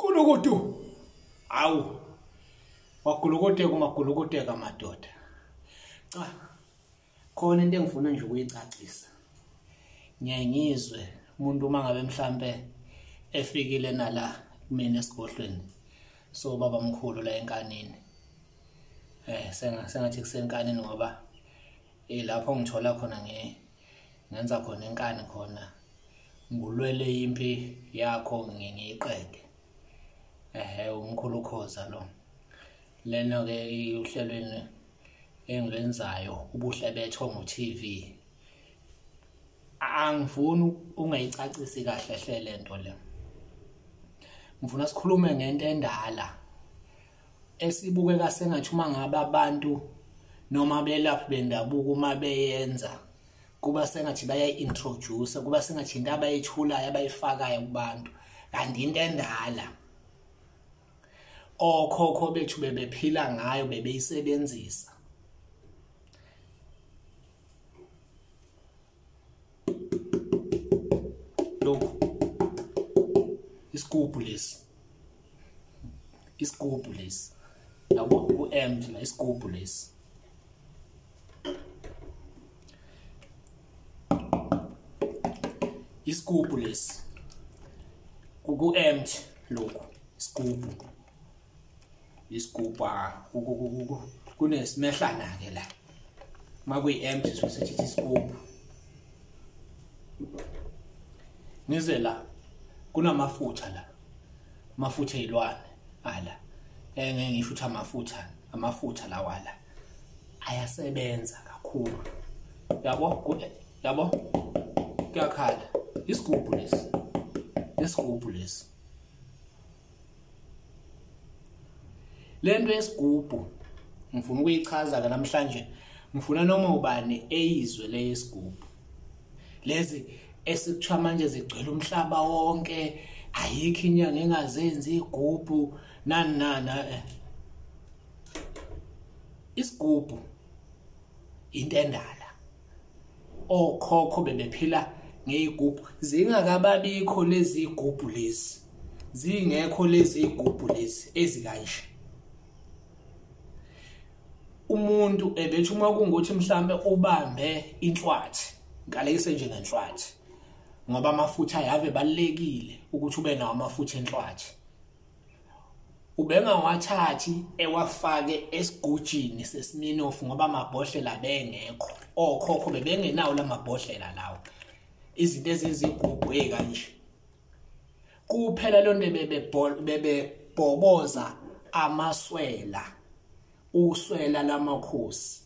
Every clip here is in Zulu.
Gulukudu. Awu. Wagulukudeka umagulukudeka madoda. Cha. Khona into engifuna nje ukuyicacisa. Ngiyaye ngizwe umuntu uma ngabe mhlambe efikile nala kumina esigodlweni. So baba mkhulu la enkanini. Sengathi kusenkanini ngoba lapho ngithola khona ngenza khona inkani khona. Ngulwele impi yakho ngiyiqede. Umkhulu Khoza lo. Lena ke uhlelweni engilwenzayo ubuhle bethongo TV. Angifuni ungayicacisi kahle hle lento le. Ngifuna sikhulume ngento endala esibukeka sengathi uma ngabe abantu noma belaphi bendabuko uma beyenza kuba sengathi bayayi-introduce, kuba sengathi into abayithulayo abayifakayo kubantu, kanti into endala okhokho bethu bebephila ngayo bebeyisebenzisa. Lokhu isigubhu lesi, isigubhu lesi yabo, ku-empty la isigubhu lesi. Isigubhu lesi ku-empty lokhu isigubhu, isigubhu kunesimehlana ke la. Makuyi-empty sithi isigubhu. Ngize la kunamafutha la, amafutha ezilwane ala, engeke ngisho ukuthi amafutha, amafutha lawa la ayasebenza kakhulu yabo, yabo kuyakhala. Isigubhu lesi, isigubhu lesi, lento yesigubhu ngifuna ukuyichaza ke namhlanje. Ngifuna noma ubani eyizwe le yesigubhu lezi esikuthiwa manje zigcwele umhlaba wonke, ayikho inyanga engazenzi igubhu nani nana. Isigubhu into endala, okhokho bebephila ngeyigubhu zingakababikho lezi igubhu lezi, zingekho lezi igubhu lezi ezikanje. Umuntu ebethi uma kungukuthi mhlambe ubambe inhlwathi, ngikalekise nje ngenhlwathi ngoba amafutha ayave balekile ukuthi ube nawo amafutha enhlwathi, ubengawathathi ewafake esigujini sesiminofu ngoba amabhodlela bengekho, okhokho bebengenawo lamabhodlela lawo, izinto ezizigubhu ekanje kuphela. Lonto bebebhoboza amaswela, uswela lamakhosi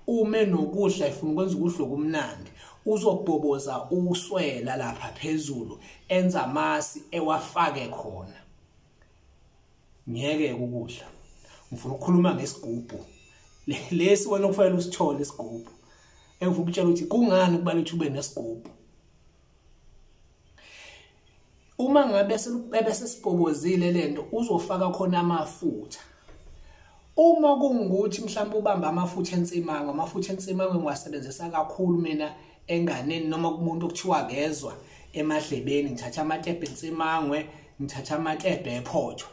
ume nokudla efuna ukwenza ukudla okumnandi, uzobhoboza uswela lapha phezulu enza amasi ewafake khona. Ngeke ukudla. Ngifuna ukukhuluma ngesigubhu lesi wena okufanele usithole isigubhu. Engifuna ukutshela ukuthi kungani kubalulekile ube nesigubhu. Uma ngabe sesibhobozile lento uzofaka khona amafutha. Uma kungukuthi mhlawumbe ubamba amafutha ensimango, amafutha ensimango ngiwasebenzisa kakhulu mina enganeni noma kumuntu okuthiwa kezwa emadlebeni, ngithatha amatebhe ensimangwe, ngithatha amatebhe ephotho,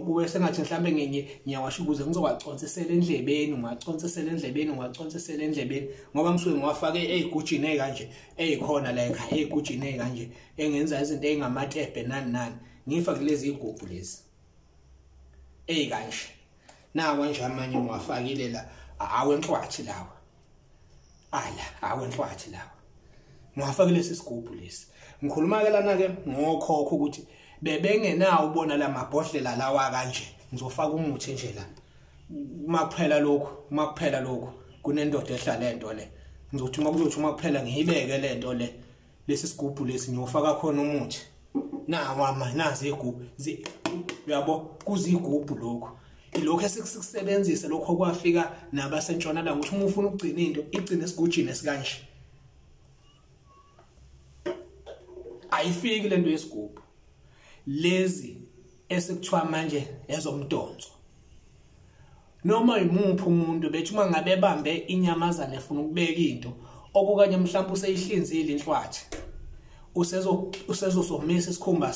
kube sengathi mhlambe ngiyawasho ukuze ngizowaconsisela endlebeni, ngiwaconsisela endlebeni, ngiwaconsisela endlebeni, ngoba ngisuke ngiwafake ey'gujini ey'kanje ey'khona la ekhaya, ey'gujini ey'kanje engenza izinto ey'ngamatebhe nani nani, ngifake lezi iy'gubhu lezi ey'kanje. Nawa nje amanye ngiwafakile la awenhlwathi lawa, ala awenhlwathi lawa, ngiwafakile lesi sigubhu lesi. Ngikhuluma ke lana ke ngokhokho ukuthi bebengenawo ubona lamabhodlela lawa kanje. Ngizofaka umuthi nje la uma kuphela lokhu, uma kuphela lokhu kunendoda ehla lento le, ngizothi uma kuzothi uma kuphela ngiyibeke lento le, lesi sigubhu lesi ngiyofaka khona umuthi. Nawa manje nazi igubhu, uyabo kuzigubhu lokhu, ilokho esikusebenzisa lokho kwafika nabasentshonalanga ukuthi uma ufuna ukugcina into igcine esigujini esikanje. Ayifiki lento yesigubhu lezi esekuthiwa manje ezomdonso. Noma imuphi umuntu bethi uma ngabe ebambe inyamazane efuna ukubeka into okukanye mhlawumbe useyihlinzile inhlwathi, Usezosomisa isikhumba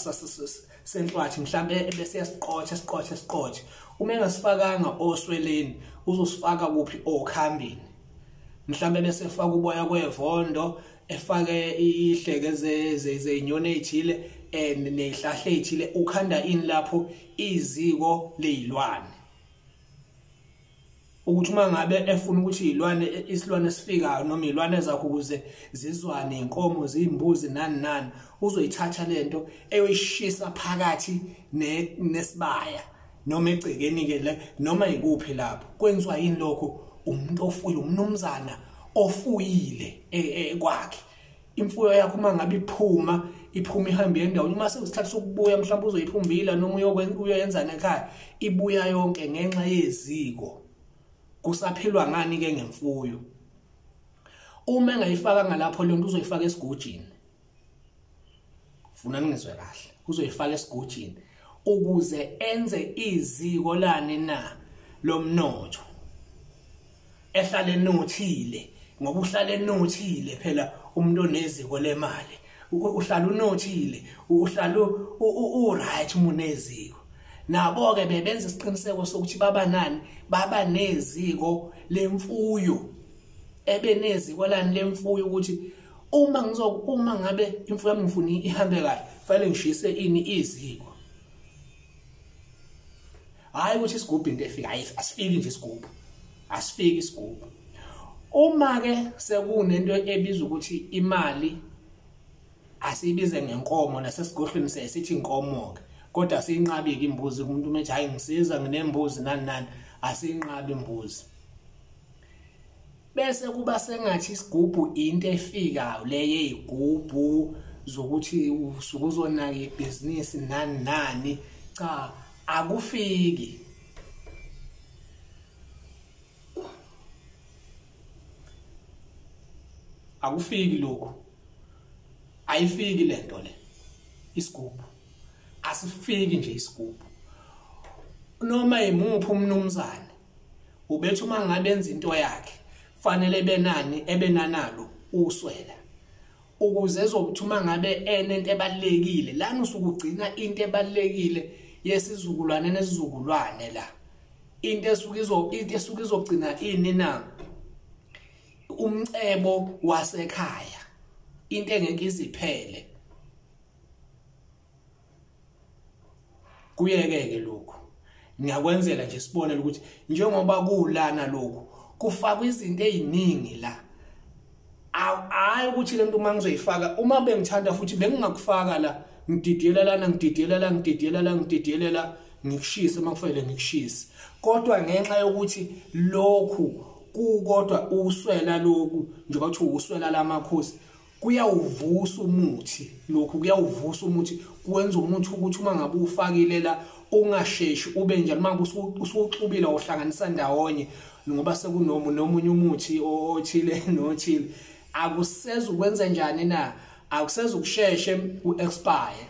senhlwathi mhlambe bese yasiqotha siqothe siqothe. Uma engasifakanga osweleni uzosifaka kuphi? Okhambini. Mhlambe bese efaka uboya kwevondo, efake ihleke zezinyoni ezithile nezihlahla ezithile. Ukhanda ini lapho? Iziko lezilwane. Ukuthi uma ngabe efuna ukuthi izilwane, isilwane esifikayo noma izilwane zakho ukuze zizwane, inkomo, zimbuzi nani nani, uzoyithatha lento eyoyishisa phakathi nesibaya noma egcekeni ke le noma ikuphi lapho. Kwenziwa yini lokho? Umuntu ofuyile, umnumzana ofuyile kwakhe. Imfuyo yakho uma ngabe iphuma ihambe endaweni, uma sekuyisikhathi sokubuya mhlawumbe uzoyiphumbila noma uyoyenza nekhaya, ibuya yonke ngenxa yeziko. Kusaphilwa ngani ke ngemfuyo? Uma engayifaka ngalapho lento uzoyifaka esigujini. Funa ngizwe kahle, uzoyifaka esigujini ukuze enze iziko lani na lomnotho, ehlale enothile. Ngoba uhlale enothile phela umuntu oneziko lemali, uhlala unothile, uhlala u-right uma uneziko. Nabo ke bebenza isiqiniseko sokuthi baba nani, baba neziko lemfuyo, ebeneziko lani lemfuyo, ukuthi uma ngabe imfuyo yami ngifuna ihambe kahle fanele ngishise ini? Iziko. Hayi ukuthi isigubhu into efika, hayi asifiki nje isigubhu, asifiki isigubhu. Uma ke sekunento ebizwa ukuthi imali, asiyibize ngenkomo, nasesigodlweni sithi inkomo ke, kodwa asiyinqabi imbuzi. Umuntu umethi hayi ngisiza nginembuzi nani nani, asiyinqabi imbuzi. Bese kuba sengathi isigubhu into efikayo le yezigubhu zokuthi usuke uzonaka ibhizinisi nani nani. Cha, akufiki. Akufiki lokho, ayifiki lento le isigubhu, asifiki nje isigubhu. Noma imuphi umnumzane ubethi uma ngabe enza into yakhe fanele benani ebenanalo uswela, ukuze ezokuthi uma ngabe enento ebalekile lana usukugcina into ebalekile yesizukulwane nesizukulwane la, into esuke izogcina ini na? Umcebo wasekhaya, into engeke iziphele. Kuyekeke lokho. Ngiyakwenzela nje sibonele ukuthi njengoba kulana lokho kufakwa izinto eziningi la. Hayi ukuthi lento uma ngizoyifaka, uma bengithanda futhi bengingakufaka la, ngididiyela lana, ngididiyela la, ngididiyela la, ngididiyela la, ngikushise uma kufanele ngikushise. Kodwa ngenxa yokuthi lokhu kukodwa uswela lokhu, njengoba kuthiwa uswela lamakhosi, kuyawuvusa umuthi lokhu, kuyawuvusa umuthi, kwenza umuthi ukuthi uma ngabe ufakile la ungasheshi ube njalo. Uma usuxubile uhlanganisa ndawonye, ngoba sekunomunye nomunye umuthi othile nothile, akuseza ukwenza njani na? Akuseza ukusheshe uexpire,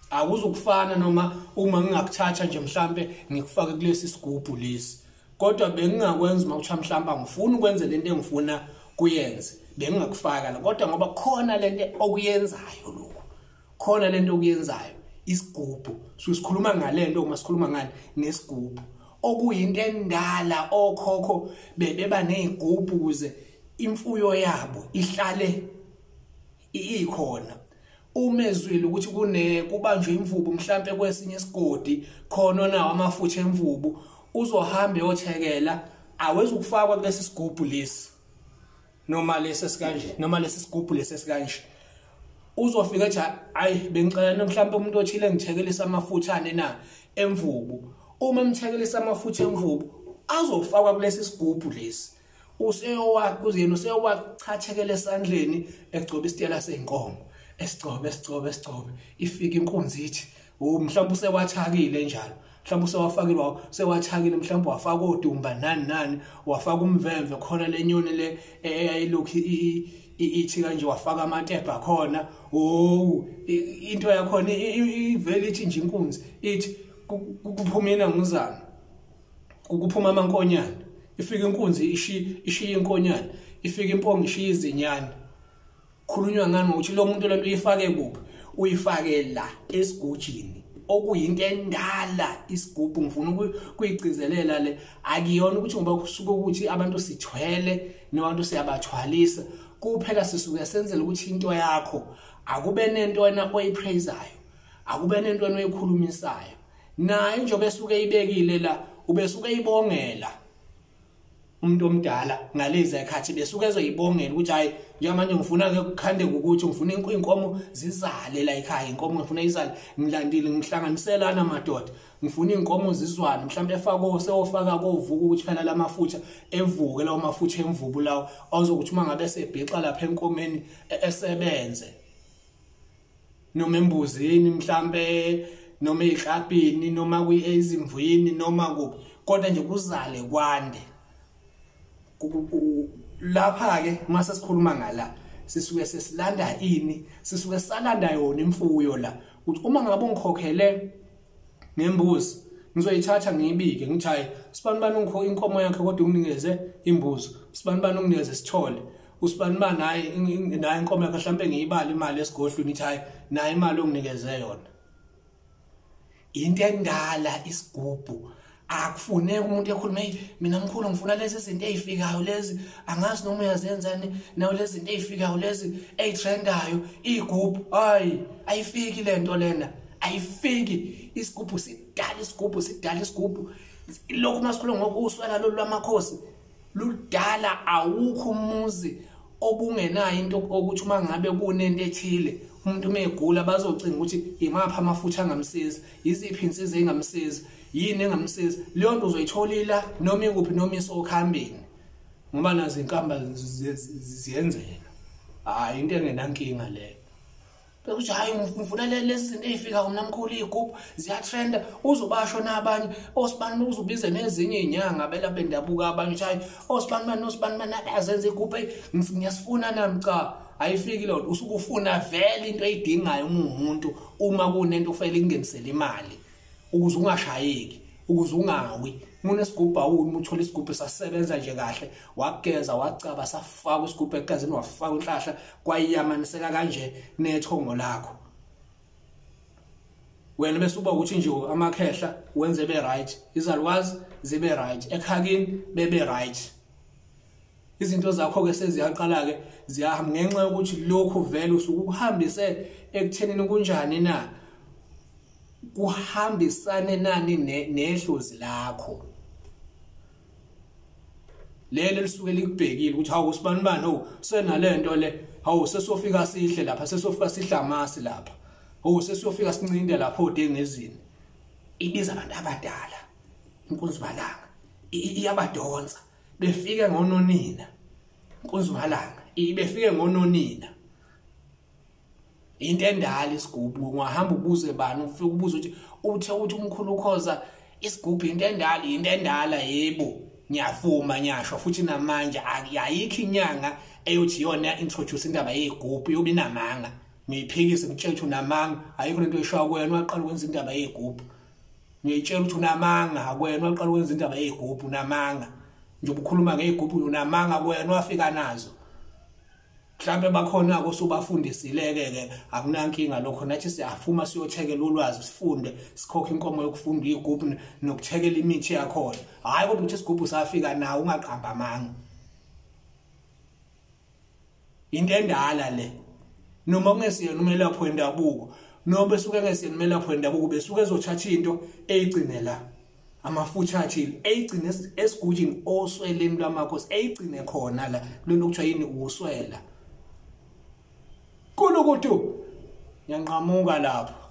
akuzukufana noma uma ngingakuthatha nje mhlambe ngikufake kulesi sigubhu lesi. Kodwa bengingakwenza uma kuthiwa mhlambe angifuni ukwenza lento engifuna kuyenze, bengingakufaka la. Kodwa ngoba khona lento okuyenzayo lokho, khona lento okuyenzayo isigubhu. So sikhuluma ngalento uma sikhuluma ngani? Ngesigubhu, okuyinto endala okhokho bebeba nezigubhu ukuze imfuyo yabo ihlale ikhona. Uma ezwile ukuthi kubanjwe imvubu mhlambe kwesinye isigodi, khona nawo amafutha emvubu, uzohamba eyothekela, awezukufakwa kulesi sigubhu lesi noma lesi esikanje, noma lesi sigubhu lesi esikanje. Uzofika ethi hayi bengicela mhlawumbe umuntu othile ngithekelisa amafuthane na emvubu. Uma emthekelisa amafutha emvubu azofakwa kulesi sigubhu lesi, useyowakuzena useyowachathekela esandleni, egcoba isitela seyinkomo, esigcobe esigcobe esigcobe, ifika inkunzi ithi mhlawumbe usewathakile njalo, mhlawumbe usewafakile, sewathakile, mhlawumbe wafaka odumba nani nani, wafaka umvemve khona lenyoni le eyayilokhu ithi kanje, wafaka amatebha khona. Into yakhona ivele ithi nje inkunzi ithi kuphuma inanguzana, kuphuma amankonyane, ifika inkunzi ishiya inkonyane, ifika impongo ishiya izinyane. Khulunywa ngani ukuthi lo muntu lento uyifake kuphi? Uyifake la esigujini, okuyinto endala isigubhu. Ngifuna ukuyigcizelela le, akuyona ukuthi ngoba kusuke ukuthi abantu sithwele nabantu siyabathwalisa kuphela, sisuke senzela ukuthi into yakho akube nento wena oyipraiseayo, akube nento wena oyikhulumisayo. Naye njengoba esuke ibekile la, ubesuke ibongela umuntu omdala ngalezi ekhathi, besuke ezoyibongela ukuthi hayi njengamanje ngifuna ke kukhandeke ukuthi ngifuna inkomo zizale la ekhaya, inkomo ngifuna izale, ngilandile ngihlanganiselana madoda, ngifuna inkomo zizwane, mhlawumbe efako sewofaka kovuka ukuthi phela lamafutha evuke lawo mafutha emvubu lawo azokuthi uma ngabe sebhixa lapha enkomeni esebenze, noma embuzini mhlambe, noma eziklapini, noma ezimvini, noma kuphi, kodwa nje kuzale kwande. Lapha ke mase sikhuluma ngala sisuke sesilanda ini, sisuke salanda yona imfuyo la, ukuthi uma ngabe ungikhokhele ngembuzi ngizoyithatha ngiyibike ngithi hayi sibani bani ungikho inkomo yakhe kodwa unginikeze imbuzi, sibani bani unginikeze sithole, usibani bani hayi naye inkomo yakhe mhlambe ngiyibala imali esigodlweni ithi hayi naye imali onginikeze yona. Into endala isigubhu. Akufuneki umuntu ekhuluma hey mina mkhulu ngifuna lezi zinto ezifikayo lezi, angazi noma uyazenzani nawe lezi zinto ezifikayo lezi ezitrendayo igubhu. Hayi ayifiki lento lena, ayifiki. Isigubhu sidala, isigubhu sidala, isigubhu lokhu masikhuluma ngokuswela lolu lwamakhosi ludala. Awukho umuzi obungenayo into ukuthi uma ngabe kunento ethile umuntu umegula bazocinga ukuthi imaphi amafutha angamsiza, iziphi insiza engamsiza, yini engamsiza. Leyo nto uzoyitholila noma ikuphi noma isokhambeni, ngoba nazo inkamba ziyenzeka. Hayi into engenankinga leyo. Bekuthi hayi ngifuna lezi zinto ezifika kumna mkhulu igubhu ziyatrenda, uzobasho nabanye osibani, uzobize nezinye izinyanga belapha bendabuka abanye uthi hayi osibani bani osibani bani azenze igubhu ngiyasifuna nami. Cha, ayifiki leyo nto. Usuke ufuna vele into eyidingayo uma umuntu, uma kunento kufanele ingenisele imali ukuze ungashayeki, ukuze ungawi. Unesigubhu awumi, uthola isigubhu sasebenza nje kahle, wageza wacaba safaka isigubhu egazini, wafaka inhlahla kwayiyamaniseka kanje nethongo lakho. Wena bese uba ukuthi nje amakhehla wenze be right, izalukwazi zibe right, ekhakini bebe right. Izinto zakho ke seziyaqala ke ziyahamba ngenxa yokuthi lokhu vele usuke ukuhambise ekuthenini kunjani na, kuhambisane nani nedlozi lakho lelo lisuke likubhekile ukuthi hawu sibani bani oh senalento le, hawu sesofika sihle lapha, sesofika sihlamasi lapha, hawu sesofika sincinde lapho odengezini. Ibiza abantu abadala inkunzimalanga iyabadonsa befike ngononina, inkunzimalanga ibefike ngononina. Into endala isigubhu, ungahamba ubuze bani ufike ubuze ukuthi uthe uthi umkhulu ukhoza isigubhu into endala, into endala. Yebo ngiyavuma nyasho futhi namanje ayikho inyanga eyothi yona introduce indaba yegubhu yobe inamanga, ngiyiphikise ngitshela ukuthi unamanga, ayikho lento eshoya kuwena waqala ukwenza indaba yegubhu. Ngiyitshela ukuthi unamanga kuwena waqala ukwenza indaba yegubhu, unamanga njengoba ukhuluma ngegubhu unamanga kuwena wafika nazo. Mhlambe bakhona ke osubafundisile ke akunankinga lokho, nathi siyafuma siyothekela ulwazi sifunde sikhokhe inkomo yokufunda igubhu nokuthekela imithi yakhona. Hayi kodwa ukuthi isigubhu safika nawo ungaqamba amanga. Into endala le, noma ungesiyena umelaphi wendabuko, noma besuke ngesiyena umelaphi wendabuko besuke ezothatha into eyigcine la amafutha athile eyigcine esigujini osweleni lwamakhosi, eyigcine khona la kulento okuthiwa yini uswela. Kulukutu ngiyanqamuka lapho.